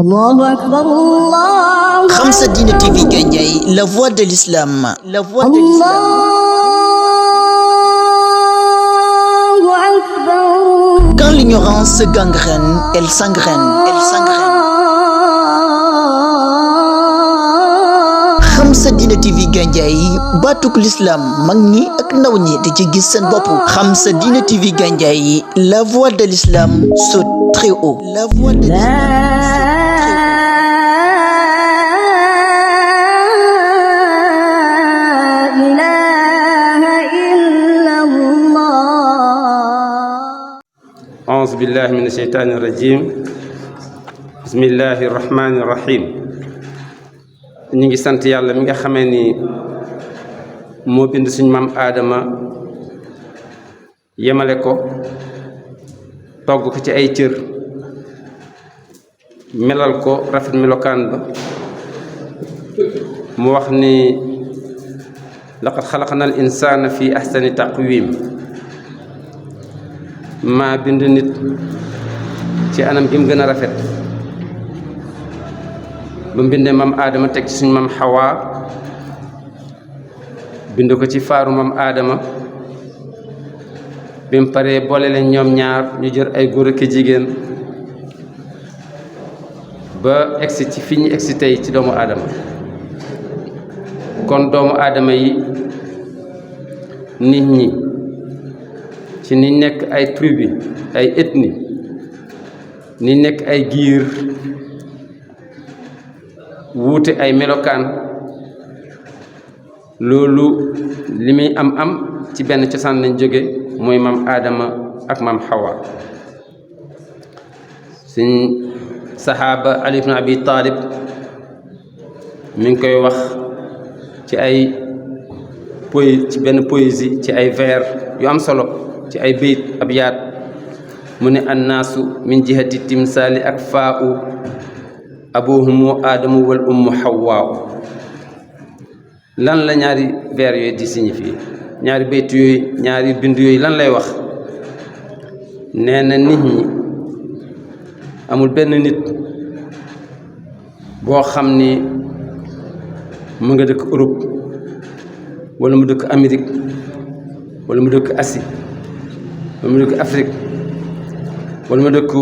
Allahu akbar, Allahu akbar. Khamsa-Dina TV Gandiaye, la voix de l'islam, la voix de l'islam. Allahu akbar. Quand l'ignorance gangrène, elle s'engraine, elle s'engraine. Khamsa-Dina TV Gandiaye, baatuk l'islam, mag ñi ak ndaw ñi di ci gis seen bopp. Khamsa-Dina TV Gandiaye, la voix de l'islam saute très haut. La voix de l'islam. أعوذ بالله من الشيطان الرجيم بسم الله الرحمن الرحيم ñi ngi sant yàlla mi nga xamee ni moo bind suñu maam aadama yemale ko togg ko ci ay cër melal ko rafet melokaan ba mu wax ni laqad xalaqna al insana fi ahsani taqwim maa bind nit ci anam gi mu gën a rafet ba mbindee maam aadama teg ci suñu maam xawaa bind ko ci faaru maam aadama bi mu paree boole leen ñoom ñaar ñu jër ay góor ak jigéen ba egsi ci fi ñu egsi tey ci doomu aadama kon doomu aadama yi nit ñi ci ni nekk ay tribu ay ethnie ni nekk ay giir wuute ay melokaan loolu li muy am ci benn cosaan lañ jóge mooy maam aadama ak maam xawa suñ saxaaba ali ibn abi taalib mi ngi koy wax ci ay ci benn poésie ci ay vers yu am solo ci ay bayt ab yaat mu ne annaasu min jihati timsaali ak faa'u abuhumu aadamu wal ummu xawwaa'u lan la ñaari vers yooyu di signifier ñaari bayt yooyu ñaari bind yooyu lan lay wax nee na nit ñi amul benn nit boo xam ni mu nga dëkk Europe wala mu dëkk Amérique wala mu dëkk Asie wala mu dëkk Afrique wala mu dëkk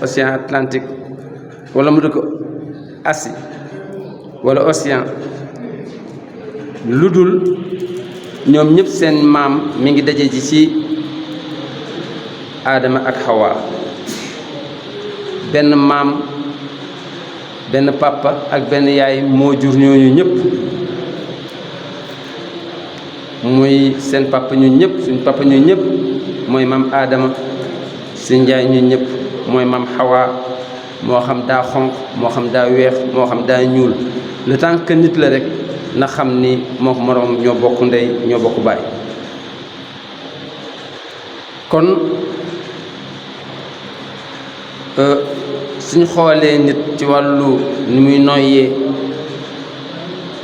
océan Atlantique wala mu dëkk Asie wala océan lu dul ñoom ñëpp seen maam mi ngi daje ji ci Aadama ak Hawa benn maam benn papa ak benn yaay moo jur ñooñu ñëpp muy seen papa ñun ñëpp suñ papa ñun ñëpp mooy maam Aadama suñ yaay ñun ñëpp mooy maam Hawa moo xam daa xonq moo xam daa weex moo xam daa ñuul le temps que nit la rek na xam ni moo moroom ñoo bokk ndey ñoo bokk baay kon suñ xoolee nit ci wàllu ni muy noyyee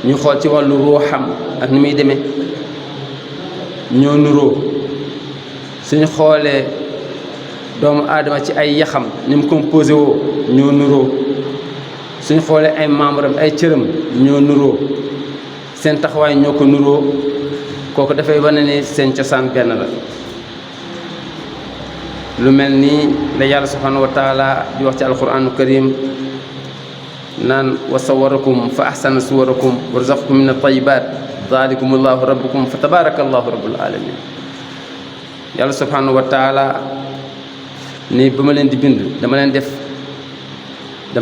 ñu xool ci wàllu ruuxam ak ni muy demee ñoo nuroo suñ xoolee doomu aadama ci ay yaxam ni mu composé woo ñoo nuroo suñ xoolee ay membre am ay cëram ñoo nuroo seen taxawaay ñoo ko nuroo kooku dafay wane ne seen cosaan benn la lu mel nii la yàlla subhanahu wa taala di wax ci alquranu karim naan wa sawarakum fa ahsana suwarakum wa razaqakum min at-tayyibat dalikum allahu rabbukum fa tabaraka allahu rabbul alamin yàlla subhanahu wa taala ni ba ma leen di bind dama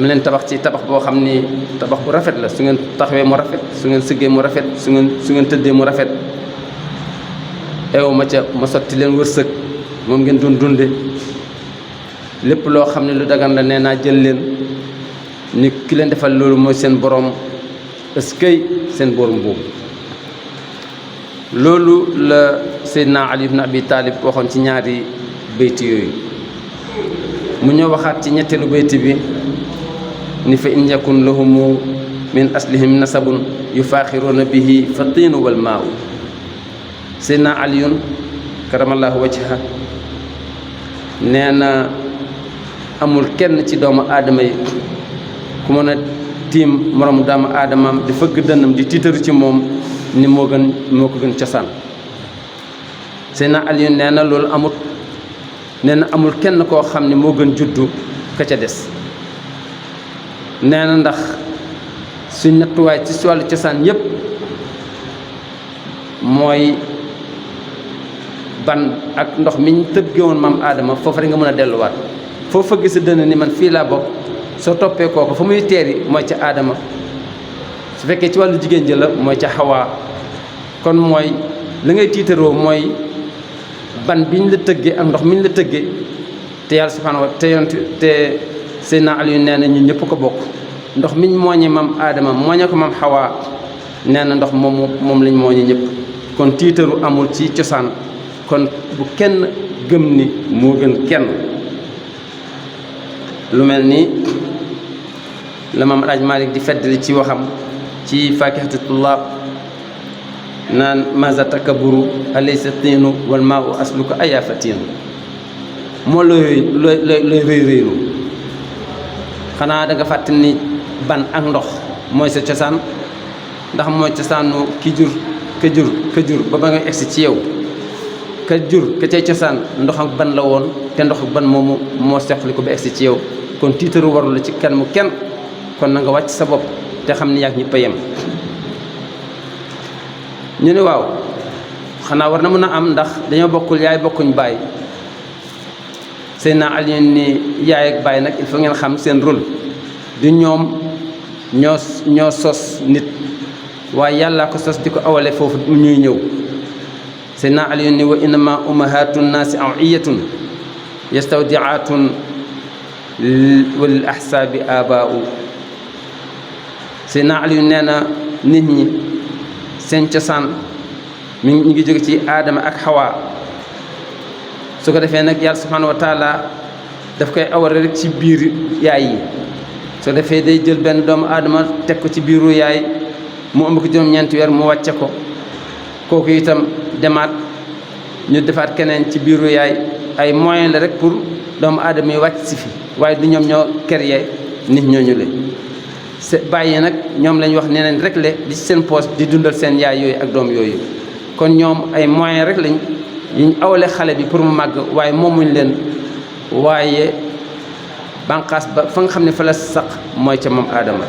leen tabax ci tabax boo xam ni tabax bu rafet la su ngeen taxawee mu rafet su ngeen sëggee mu rafet su ngeen tëddee mu rafet eew ma ca ma sotti leen wërsëg moom ngeen doon dunde lépp loo xam ne lu dagan la nee naa jël leen ni ki leen defal loolu mooy seen borom eskay seen borom boobu loolu la Seydina Ali ibn Abi Talib waxoon ci ñaari bayti yooyu mu ñëw waxaat ci ñetteelu bayti bi ni fa in yakun lahumu min aslihim nasabun yufaaxiruuna bihi fa tiinu wal maaw Seydina Aliyun karamallahu wajha nee na amul kenn ci doomu aadama yi ku mën a tiim moromu doomu aadamaam di fëgg dënnam di tiitaru ci moom ni moo ko gën cosaan Seydina Aliyu nee na loolu amut nee na amul kenn koo xam ne moo gën juddu ka ca des nee na ndax suñ nattuwaay ci wàllu cosaan yépp mooy ban ak ndox miñ tëbge woon maam aadama foofu rek nga mën a delluwaat foofu fa gis dënn ni man fii laa bokk soo toppee kooku fa muy teeri mooy ca aadama su fekkee ci wàllu jigéen ji la mooy ca xawaa kon mooy li ngay tiitaroo mooy ban biñ la tëggee ak ndox miñ la tëggee te yàlla subhaanahu wa te Seydina Aliyu nee na ñu ñëpp ko bokk ndox miñ mooñe maam aadama mooñe ko maam xawaa nee na ndox moom lañ mooñe ñëpp kon tiitaru amul ci cosaan kon bu kenn gëm ni moo gën kenn lu mel ni la maam Alaaji Maalik di feddali ci waxam ci faakihatu tullaab naan maza takaburu alaysa tiinu wal maau asluka ayafa tiinu moo looy rëy rëylu xanaa da nga fàtte ni ban ak ndox mooy sa cosaan ndax mooy cosaanu ki jur ba nga egsi ci yow ka jur ka cay cosaan ndox ak ban la woon te ndox ak ban moomu moo seqali ko ba egsi ci yow kon tiitaru warul la ci kanamu kenn kon na nga wàcc sa bopp te xam ni yàgg ñëpp a yem ñu ne waaw xanaa war na mën a am ndax dañoo bokkul yaay bokkuñ baay Seydina Ali ni yaay ak baay nag il faut ngeen xam seen rôle du ñoom ñoo sos nit waaye yàllaa ko sos di ko awale foofu ñuy ñëw Seydina Ali ni wa innama ummahatu nnaasi awiyatun yastawdiatun walil ahsaabi abaau Seydina Ali nee na nit ñi seen cosaan mi ngi jóge ci aadama ak xawaa su ko defee nag yàlla subhaanahu wa taala daf koy awale rek ci biir yaay yi su ko defee day jël benn doomu aadama teg ko ci biiru yaay mu ëmb ko juróom-ñeenti weer mu wàcce ko kooku itam demaat ñu defaat keneen ci biiru yaay ay moyen la rek pour doomu aadama yi wàcc si fi waaye du ñoom ñoo créé nit ñooñu le bàyyi nag ñoom lañ wax nee nañ rek le di ci seen poos di dundal seen yaay yooyu ak doom yooyu kon ñoom ay moyen rek lañ yiñ awale xale bi pour mu màgg waaye moomuñ leen waaye banqaas ba fa nga xam ne fa la saq mooy ca moom aadama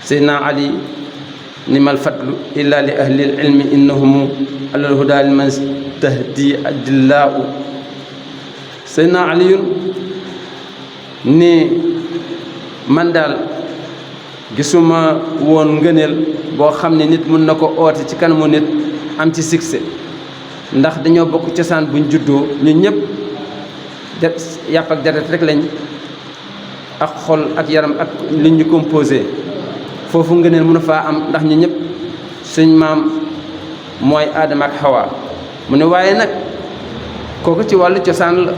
Seydina Ali ni mal fadlu illa li ahlil ilmi innahum alal huda liman tahdi adillaau Seydina Aliyun ni man daal gisuma woon ngëneel boo xam ne nit mun na ko oote ci kanamu nit am ci succès ndax dañoo bokk cosaan buñ juddoo ñun ñëpp yàpp ak deret rek lañ ak xol ak yaram ak li ñu composé foofu ngëneel mun a faa am ndax ñun ñëpp suñ maam mooy aadama ak xawaa mu ne waaye nag kooku ci wàllu cosaan la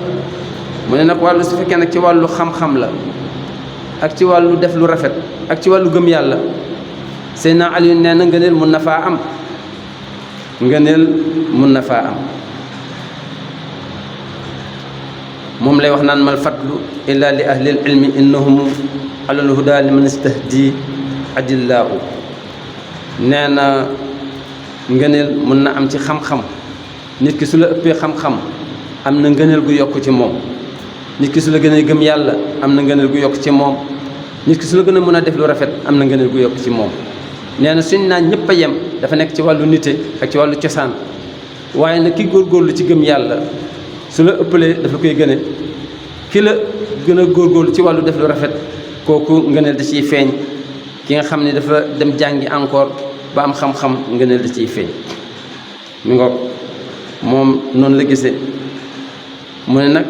mu ne nag wàllu su fekkee nag ci wàllu xam-xam la ak ci wàllu def lu rafet ak ci wàllu gëm yàlla Seydina Aliyu nee na ngëneel mun na faa am ngëneel mun na faa am moom lay wax naan mal fadlu illa li ahlil ilmi innahum alal huda liman istahdi adillahu nee na ngëneel mun na am ci xam-xam nit ki su la ëppee xam-xam am na ngëneel gu yokk ci moom nit ki su la gën a gëm yàlla am na ngëneel gu yokk ci moom nit ki su la gën a mën a def lu rafet am na ngëneel gu yokk ci moom nee na suñ naan ñëpp a yem dafa nekk ci wàllu nite ak ci wàllu cosaan waaye nag ki góorgóorlu ci gëm yàlla su la ëppalee dafa koy gëne ki la gën a góorgóorlu ci wàllu def lu rafet kooku ngëneel da ciy feeñ ki nga xam ne dafa dem jàngi encore ba am xam-xam ngëneel da ciy feeñ mi ngoog moom noonu la gisee mu ne nag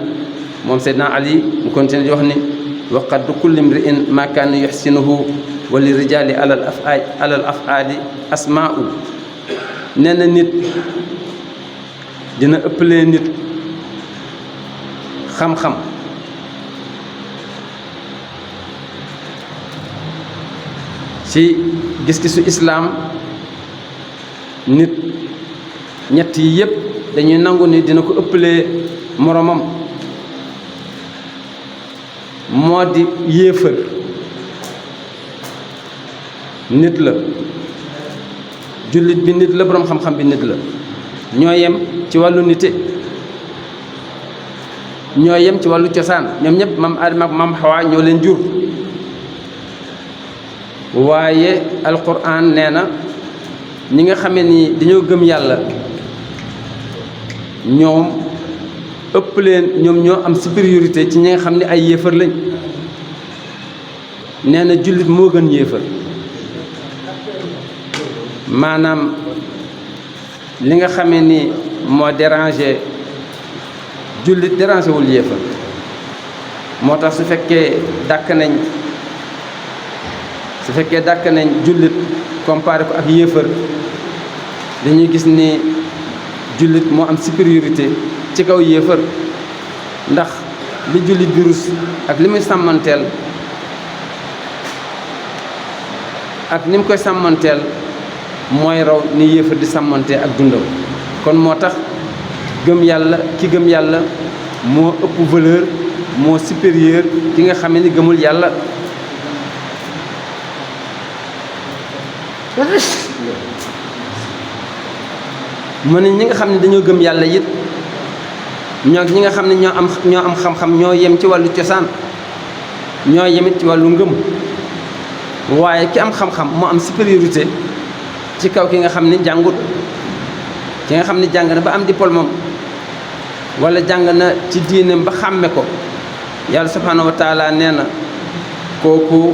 moom Seydina Ali mu continue di wax ni wa qaddu kulli mri'in ma kaana yuhsinuhu wa li rijaali alal afaali asmaa'u nee na nit dina ëppalee nit xam-xam ci gis-gisu islaam nit ñett yi yépp dañuy nangu ni dina ko ëppalee moromam moo di yéefar nit la, jullit bi nit la, boroom xam-xam bi nit la, ñoo yem ci wàllu nite, ñoo yem ci wàllu cosaan. ñoom ñëpp maam Adama ak maam Hawa ñoo leen jur. waaye alquran nee na ñi nga xamee ni dañoo gëm yàlla ñoom ëpp leen, ñoom ñoo am supériorité ci ñi nga xam ne ay yéefar lañ. nee na jullit moo gën yéefar, maanaam li nga xamee ni moo dérangé jullit dérangé wul yéefar. moo tax su fekkee dàkk nañ jullit comparé ko ak yéefar, dañuy gis ni jullit moo am supériorité ci kaw yéefar, ndax li jullit bi rus ak li muy sàmmanteel ak ni mu koy sàmmanteel mooy raw ni yéefar di sàmmante ak dundam. kon moo tax gëm yàlla, ki gëm yàlla moo ëpp valeur, moo supérieur ki nga xam ni gëmul yàlla. mu ne ñi nga xam ne dañoo gëm yàlla it ñoo ñi nga xam ne ñoo am xam-xam ñoo yem ci wàllu cosaan, ñoo yemit ci wàllu ngëm. waaye ki am xam-xam moo am supériorité ci kaw ki nga xam ne jàngut. ki nga xam ne jàng na ba am diplôme moom wala jàng na ci diineem ba xàmme ko, yàlla subhanahu wa taala nee na kooku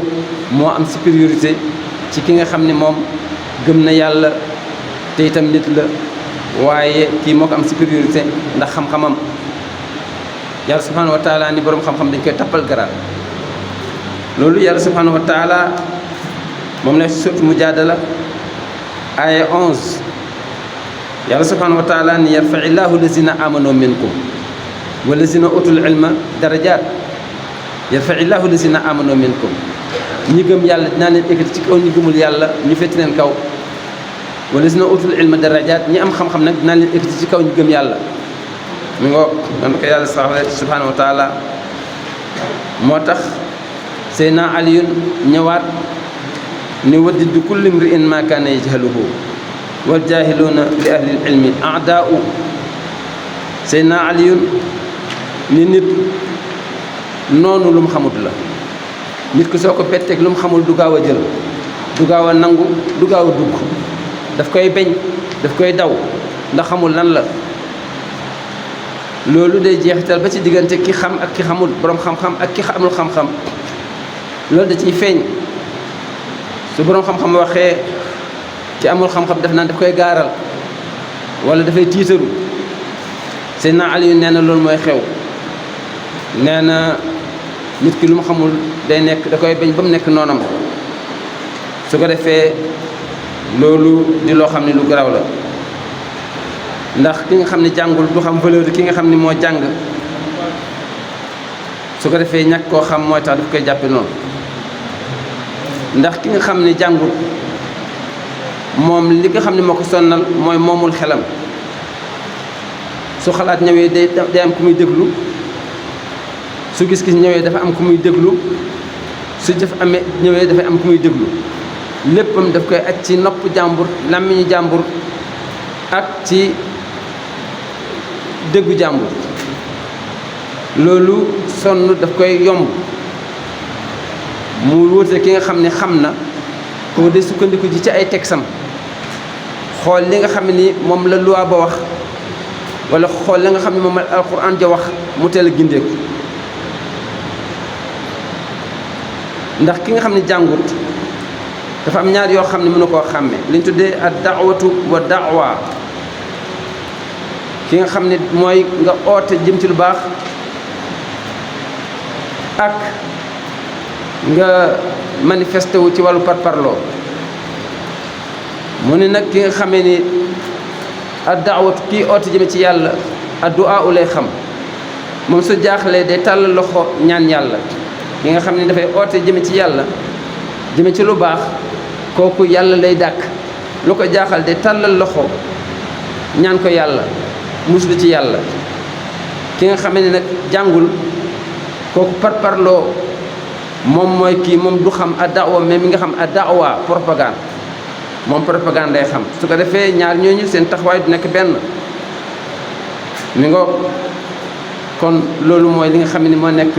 moo am supériorité ci ki nga xam ne moom gëm na yàlla te itam nit la, waaye kii moo ko am supériorité ndax xam-xamam. yàlla subhanahu wa taala ni boroom xam-xam dañ koy tappal garaat. loolu yàlla subhanahu wa taala moom la sourate Mujaadala aaya 11. yàlla subhanahu wa taala ni yarfa'i llaahu lazina amanu minkum wa lazina utul ilma darajaat. yarfa'i llaahu lazina amanu minkum, ñi gëm yàlla dinaa leen ekkati ci kaw ñi gëmul yàlla ñu fétti leen kaw. wa lazina utul ilma darajaat, ñi am xam-xam nag dinaa leen ekkati ci kaw ñi gëm yàlla. mi ngoo noonu ko yàlla subhanahu wa taala. moo tax Seydina Aliyun ñëwaat ni waddidu kulli mri'in ma kaana yajhaluhu wal jaahiluuna li ahlil ilmi a'daa'u. Seydina Aliyun ni nit noonu lu mu xamut la. nit ku soo ko petteeg lu mu xamul du gaaw a jël, du gaaw a nangu, du gaaw a dugg, daf koy beñ, daf koy daw ndax xamul lan la. loolu day jeexital ba ci diggante ki xam ak ki xamul, boroom xam-xam ak ki amul xam-xam. loolu da ciy feeñ. su boroom xam-xam waxee ki amul xam-xam def naan daf koy gaaral wala dafay tiitaru. Seydina Ali nee na loolu mooy xew. nee na nit ki lu mu xamul day nekk, da koy bañ ba mu nekk noonam. su ko defee loolu di loo xam ne lu garaaw la, ndax ki nga xam ne jàngul du xam valeur ki nga xam ne moo jàng. su ko defee ñàkk koo xam mooy tax daf koy jàppe noonu. ndax ki nga xam ne jàngul moom li nga xam ne moo ko sonnal mooy moomul xelam. su xalaat ñëwee day am ku muy déglu, su gis-gis ñëwee dafa am ku muy déglu, su jëf amee ñëwee dafay am ku muy déglu. léppam daf koy aj ci nopp jàmbur, làmmiñu jàmbur ak ci déggu jàmbur. loolu sonn daf koy yomb. mu wóote ki nga xam ne xam na koo de sukkandiku ji ci ay tegsam, xool li nga xam ne ni moom la loi ba wax wala xool la nga xam ne moom la alquran ja wax mu teel a gindeeku. ndax ki nga xam ne jàngut dafa am ñaar yoo xam ne mënu koo xàmme, li ñu tuddee ad daawatu wa daawa. ki nga xam ne mooy nga oote jëm ci lu baax ak nga manifesté wu ci wàllu parparloo. mu ne nag ki nga xamee ni ad daawatu kii oote jëme ci yàlla addu'a lay xam, moom su jaaxlee day tàll loxo ñaan yàlla. ki nga xam ne dafay oote jëme ci yàlla, jëme ci lu baax, kooku yàlla lay dàkk. lu ko jaaxal day tàllal loxo ñaan ko yàlla, muslu ci yàlla. ki nga xam ne nag jàngul, kooku parparloo moom mooy kii moom du xam a daawa mais mi nga xam a daawa propagande moom propagande day xam su ko defee ñaar ñooñu seen taxawaay du nekk benn mi nga kon loolu mooy li nga xam ne moo nekk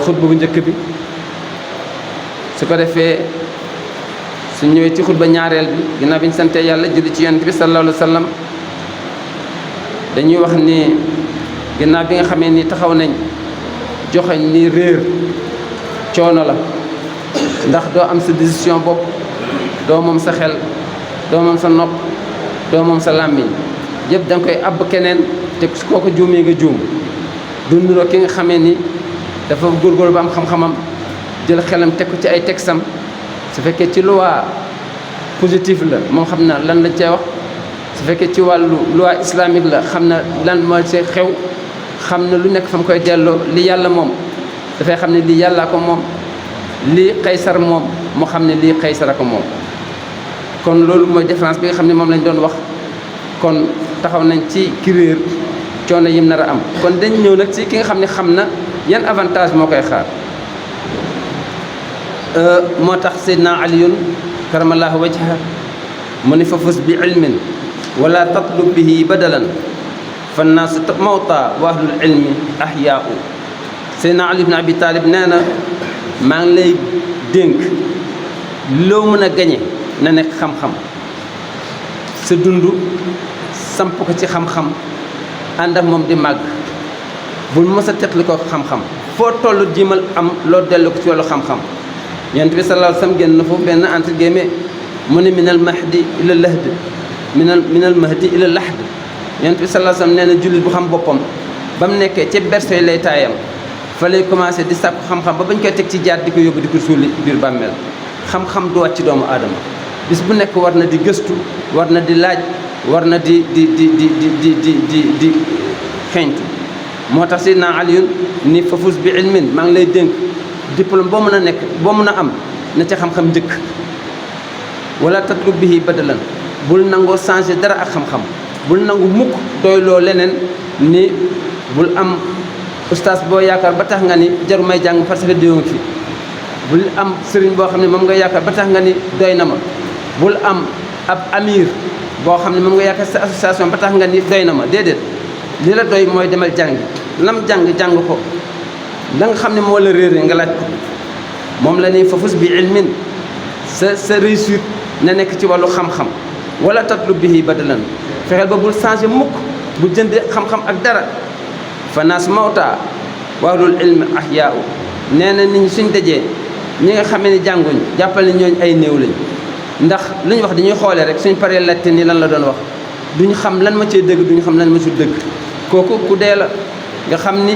xutba bu njëkk bi su ko defee su ñëwee ci xutba ñaareel bi ginnaaw bi ñu sante yàlla julli ci yonent bi sallallahu alayhi wa sallam dañuy wax ni ginnaaw bi nga xamee ni taxaw nañ joxañ ni réer coono la ndax doo am sa décision bopp doo moom sa xel doo moom sa nopp doo moom sa làmmiñ yëpp da nga koy àbb keneen te su koo ko juumee nga juum dunduloo ki nga xamee ni dafa góorgóorlu ba am xam-xamam jël xelam teg ko ci ay texam su fekkee ci loi positive la moom xam na lan lañ cee wax su fekkee ci wàllu loi islamique la xam na lan moo ci xew xam na lu nekk fa mu koy delloo li yàlla moom dafay xam ne lii yàllaa ko moom lii Qaysar moom mu xam ne lii Qaysar a ko moom kon loolu mooy différence bi nga xam ne moom lañ doon wax kon taxaw nañ ci ki réer coono yim nar a am kon dañ ñëw nag ci ki nga xam ne xam na yan avantage moo koy xaar moo tax Seydina Aliyun karamallahu wajha mu ne fa fus bi ilmin wala tatlub bihi badalan fa naasu mawta wa ahlul ilmi ahyaau Seydina Ali ibn Abi Talib nee na maa ngi lay dénk loo mën a gañe na nekk xam-xam sa dund samp ko ci xam-xam ànd ak moom di màgg bul mës a teqli ko xam-xam foo toll jiimal am loo dellu ko ci wàllu xam-xam yonent bi sallallahu alayhi wa sallam génn na foofu benn entre guillemets mu ne minal mahdi ila lahd minal mahdi ila lahd yonent bi sallallahu alayhi wa sallam nee na jullit bu xam boppam ba mu nekkee ca berceau lay taayam fa lay commencé di sàkku xam-xam ba bañ koy teg ci jaat di ko yóbbu di ko suuli biir bàmmeel xam-xam du wàcc doomu aadama bis bu nekk war na di gëstu war na di laaj war na di xeeñtu moo tax Seydina Aliyun ni fa fus bi ilmin maa ngi lay dénk diplôme boo mën a nekk boo mën a am na ca xam-xam njëkk wala tatlub bihi badalan bul nangoo changé dara ak xam-xam bul nangu mukk doyloo leneen ni bul am ustaas boo yaakaar ba tax nga ni jaru may jàng parce que diwóngi fi bul am sëriñ boo xam ne moom nga yaakaar ba tax nga ni doy na ma bul am ab amir boo xam ne moom nga yaakaar sa association ba tax nga ni doy na ma déedéet li la doy mooy demal jàngi lam jàng ko la nga xam ne moo la réere nga laaj ko moom la ni fafus bi ilmin sa réussite na nekk ci wàllu xam-xam wala tatlub bihi badalan fexeel ba bul changé mukk bu jënde xam-xam ak dara fa naas mawta wahlul ilmi ahyaau nee na nit ñi suñ dajee ñi nga xamee ni jànguñ jàppal ne ñooñ ay néew lañ ndax lu ñu wax dañuy xoolee rek suñ paree laajte ni lan la doon wax duñu xam lan ma cee dëgg duñu xam lan ma ci dëgg kooku ku dee la nga xam ni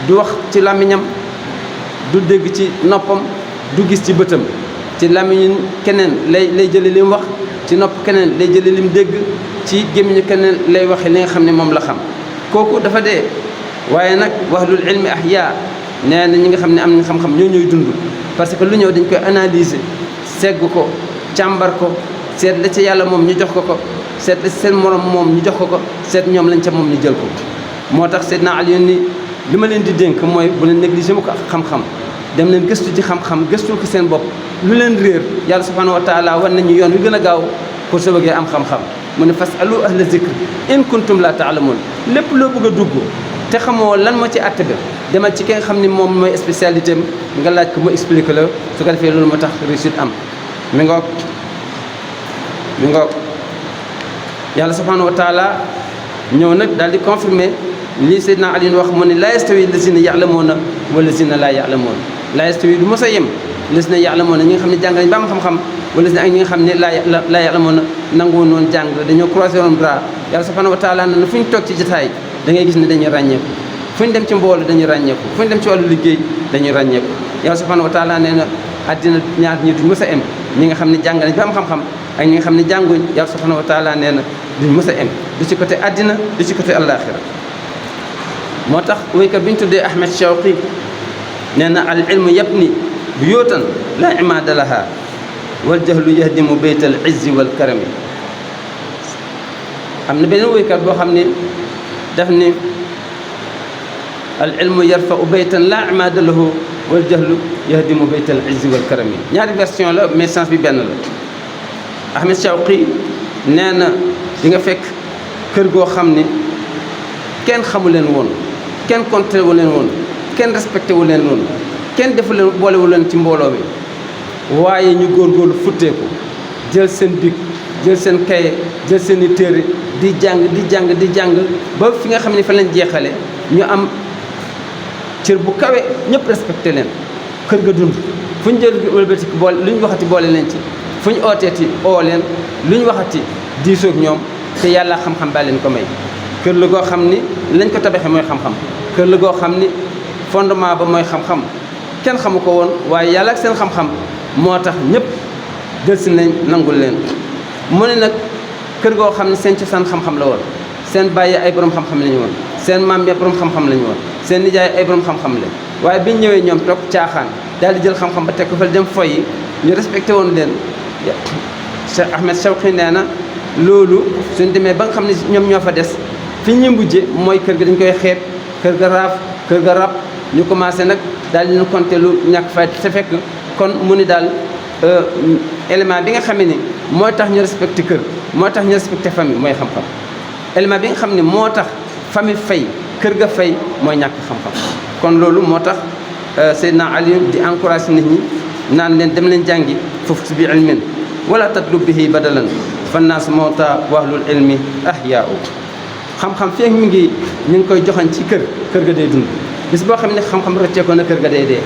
du wax ci làmmiñam du dégg ci noppam du gis ci bëtam ci làmmiñu keneen lay jële li mu wax ci nopp keneen lay jële li mu dégg ci gémmiñu keneen lay waxe li nga xam ne moom la xam kooku dafa dee waaye nag wahlul ilmi ahya nee na ñi nga xam ne am nañ xam-xam ñoo ñooy dund parce que lu ñëw dañ koy analyser segg ko càmbar ko seet la ca yàlla moom ñu jox ko seet la seen morom moom ñu jox ko seet ñoom lañ ca moom ñu jël ko moo tax Seydina Ali ni li ma leen di dénk mooy bu leen négligé mu ko xam-xam dem leen gëstu ci xam-xam gëstul ko seen bopp lu leen réer yàlla subhanahu wa taala war nañu yoon wi gën a gaaw pour soo bëggee am xam-xam mu ne fasalu ahla zikr in kuntum la taalamun lépp loo bëgg a dugg te xamoo lan moo ci àtte ga demal ci ki nga xam ne moom mooy spécialité am nga laaj ko mu expliqué la su ko defee loolu moo tax réussite am mi ngoog yàlla subhanahu wa taala ñëw nag daal di confirmer lii Seydina Ali wax mu ne laa yastawi lazina ya'lamuuna wa lazina laa ya'lamuun laa yastawi du mos a yem lazina ya'lamuuna ñi nga xam ne jàng nañ ba am xam-xam wala lazina ak ñi nga xam ne laa ya'lamuuna nanguwoon noonu jàng dañoo croisé woon bras yàlla subhanahu wa taala ne fu ñu toog ci jotaay da ngay gis ne dañuy ràññeeku fu ñu dem ci mbooloo dañuy ràññeeku fu ñu dem ci wàllu liggéey dañuy ràññeeku yàlla subhanahu wa taala nee na àddina ñaar ñi duñ mës a em ñi nga xam ne jàng nañ ba am xam-xam ak ñi nga xam ne jànguñ yàlla subhanahu wa taala nee na duñ mës a em du ci côté àddina du ci côté àllaaxira moo tax waykat bi ñu tuddee Ahmed Shawqi nee na al ilmu yabni buyuutan laa imaada laha wal jahlu yahdimu baytal izzi wal karami am na beneen waykat boo xam ne daf ni al ilmu yarfau baytan laa imaada lahu wal jahlu yahdimu baytal izzi wal karami. ñaari version la mais sens bi benn la. Ahmed Shawqi nee na di nga fekk kër goo xam ne kenn xamu leen woon, kenn compté wu leen woon, kenn respecté wu leen woon, kenn defu leen boolewu leen ci mbooloo mi, waaye ñu góorgóorlu futteeku jël seen bic jël seen kaye jël seen i téere di jàng ba fi nga xam ne fa lañ jeexale ñu am cër bu kawe, ñëpp respecté leen, kër ga dund. fu ñu jël wëlbati boole lu ñu waxati boole leen ci, fu ñu ooteeti oo leen, lu ñu waxati diisoog ñoom, te yàlla xam-xam baa leen ko may. kër la goo xam ni lañ ko tabaxee mooy xam-xam, kër la goo xam ni fondement ba mooy xam-xam, kenn xamu ko woon waaye yàlla ak seen xam-xam moo tax ñëpp jël si nañ nangul leen. mu ne nag kër goo xam ne seen cosaan xam-xam la woon, seen bàyyi ay borom xam-xam la ñu woon, seen maam ya borom xam-xam la ñu woon, seen nijaay ay borom xam-xam la, waaye biñ ñëwee ñoom toog caaxaan daal di jël xam-xam ba teg ko fa dem foyi ñu respecté woon leen. Cheikh Ahmed Shawqi nee na loolu suñ demee ba nga xam ne ñoom ñoo fa des fi ñu mujje mooy kër ga dañ koy xeeb, kër ga raaf, kër ga rab, ñu commencé nag daal di leen compter lu ñàkk fay te fekk kon mu ni daal élément bi nga xam ne mooy tax ñu respecté kër, moo tax ñu respecté famille mooy xam-xam. élément bi nga xam ne moo tax famille fay, kër ga fay mooy ñàkk xam-xam. kon loolu moo tax Seydina Ali di encouragé nit ñi naan leen dem leen jàngi foofu bi ilmin wala tatlub bihi badalan fannaas mawta wa ahlul ilmi ahyaa'u. xam-xam feek mi ngi ñu ngi koy joxañ ci kër ga day dund. bis boo xam ne xam-xam rëcceekoo na kër ga day dee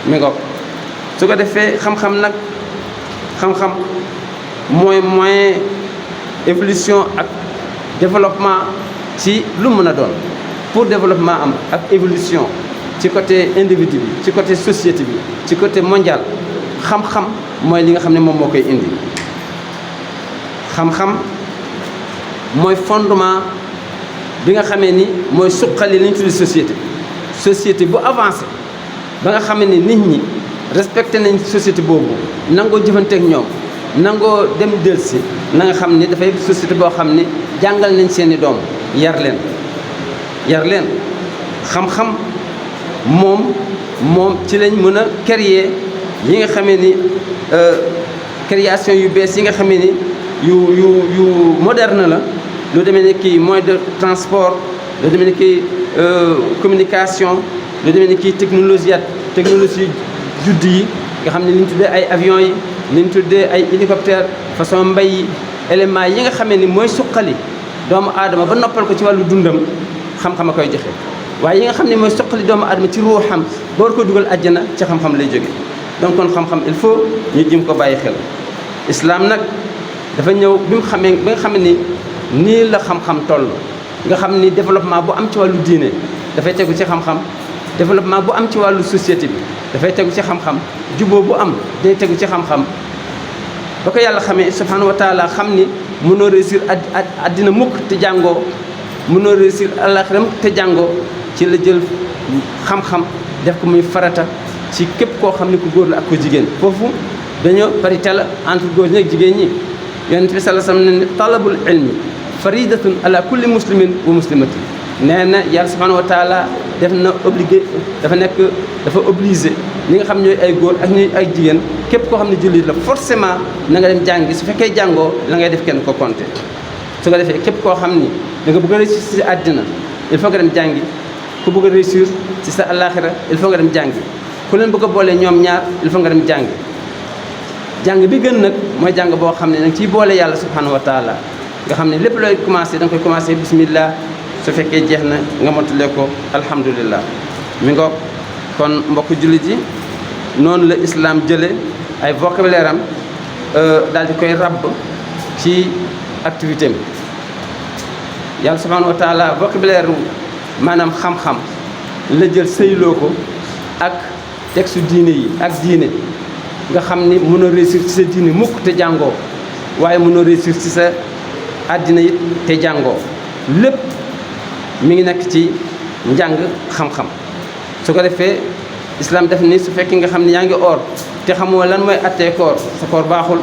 mi ngoog. su ko defee xam-xam nag xam-xam mooy moyen évolution ak développement ci lu mën a doon. pour développement am ak évolution ci côté individu bi, ci côté société bi, ci côté mondial, xam-xam mooy li nga xam ne moom moo koy indi. xam-xam mooy fondement bi nga xamee ni mooy suqali li ñu tuddi société bu avancé ba nga xamee ni nit ñi respecté nañ société boobu, nangoo jëfanteek ñoom, nangoo dem delsi, na nga xam ni dafay société boo xam ni jàngal nañ seeni doom, yar leen. xam-xam moom ci lañ mën a créer yi nga xamee ni création yu bees yi nga xamee ni yu moderne la, lu demee ni kii moyen de transport, lu demee ni kii communication, lu demee ni kii technologie judd yi nga xam ne li ñu tuddee ay avions yi, li ñu tuddee ay hélicoptère façon mbay yi, éléments yi nga xamee ni mooy suqali doomu aadama ba noppal ko ci wàllu dundam, xam-xam a koy joxe. waaye yi nga xam ne mooy suqali doomu aadama ci ruuxam ba war ko dugal àjjana ci xam-xam lay jóge. donc kon xam-xam il faut ñu jëm ko bàyyi xel. islam nag dafa ñëw bi mu xamee ba nga xam ni nii la xam-xam toll, nga xam ni développement bu am ci wàllu diine dafay tegu ci xam-xam, développement bu am ci wàllu société bi dafay tegu ci xam-xam, jubóo bu am day tegu ci xam-xam. ba ko yàlla xamee subhanahu wa taala xam ni mënoo réussir àddina mukk te jàngoo, mënoo réussir àllaxira mukk te jàngoo, ci la jël xam-xam def ko muy farata ci képp koo xam ne ku góor la ak ku jigéen. foofu dañoo parité la entre góor ñi ak jigéen ñi. yonent bi sallallahu alayhi wa sallam ne talabul ilmi faridatun ala kulli muslimin wa muslimatin. nee na yàlla subhanahu wa taala def na dafa obligé ñi nga xam ñooy ay góor ak ñuy ay jigéen, képp koo xam ne jullit la forcément na nga dem jàngi. su fekkee jàngoo la ngay def kenn ko compté. su ko defee képp koo xam ni da nga bëgg a réussir ci àddina il faut nga dem jàngi, ku bëgg a réussir ci sa àllaaxira il faut nga dem jàngi, ku leen bëgg a boole ñoom ñaar il faut nga dem jàngi. jàng bi gën nag mooy jàng boo xam ne nag ciy boole yàlla subhanahu wa taala, nga xam ne lépp looy commencé da nga koy commencé bismillah, su fekkee jeex na nga mottale ko alhamdulillah. mi ngoog kon mbokk jullit yi noonu la islam jële ay vocabulaire am daal di koy rabb ci activité am. yàlla subhanahu wa taala vocabulaire maanaam xam-xam la jël sëyloo ko ak texte diine yi ak diine, nga xam ni mënoo réussir ci sa diine mukk te jàngoo, waaye mënoo réussir ci sa àddina it te jàngoo. lépp mi ngi nekk ci njàng xam-xam. su ko defee islam def ni su fekkee nga xam ne yaa ngi oor te xamoo lan mooy attee koor, sa koor baaxul.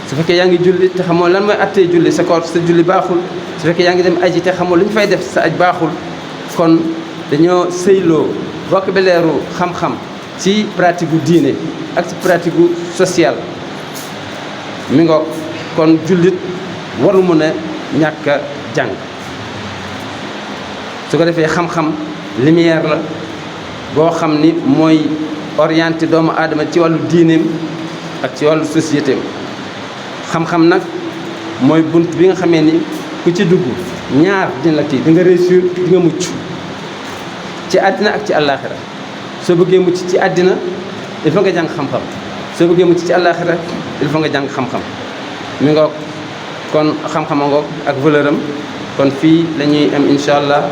su fekkee yaa ngi julli te xamoo lan mooy attee julli, sa koor sa julli baaxul. su fekkee yaa ngi dem aji te xamoo lu ñu fay def, sa aj baaxul. kon dañoo sëyloo vocabulaire xam-xam ci pratique gu diine ak ci pratique gu social mi ngoog kon jullit waru mun a ñàkk a jàng su ko defee xam-xam lumière la boo xam ni mooy orienté doomu aadama ci wàllu diineem ak ci wàllu société am xam-xam nag mooy bunt bi nga xamee ni ku ci dugg ñaar dina la kii di nga réussir di nga mucc ci àddina ak ci àllaaxira soo bëggee mucc ci àddina il faut nga jàng xam-xam soo bëggee mucc ci àllaaxira il faut nga jàng xam-xam mi ngoog kon xam-xam a ngoog ak valeur am kon fii la ñuy am incha allah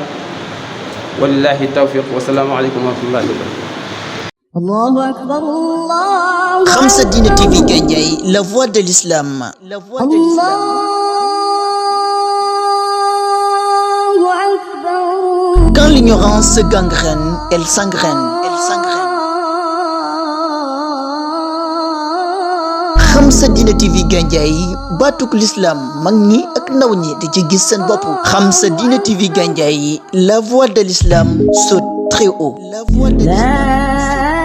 walillahi tawfiq wa salaamu aleykum wa rahmatullahi wa barakatuh. Allahu akbar, Allahu xam sa diine TV Gandiaye, la voix de l'islam. Allahu akbar. Quand l'ignorance se gangrène, elle s'engraine. xam sa diine TV Gandiaye, baatuk l'islam mag ñi ak ndaw ñi di ci gis seen bopp. xam sa diine TV Gandiaye, la voix de l'islam saute très haut. La voix de l'islam.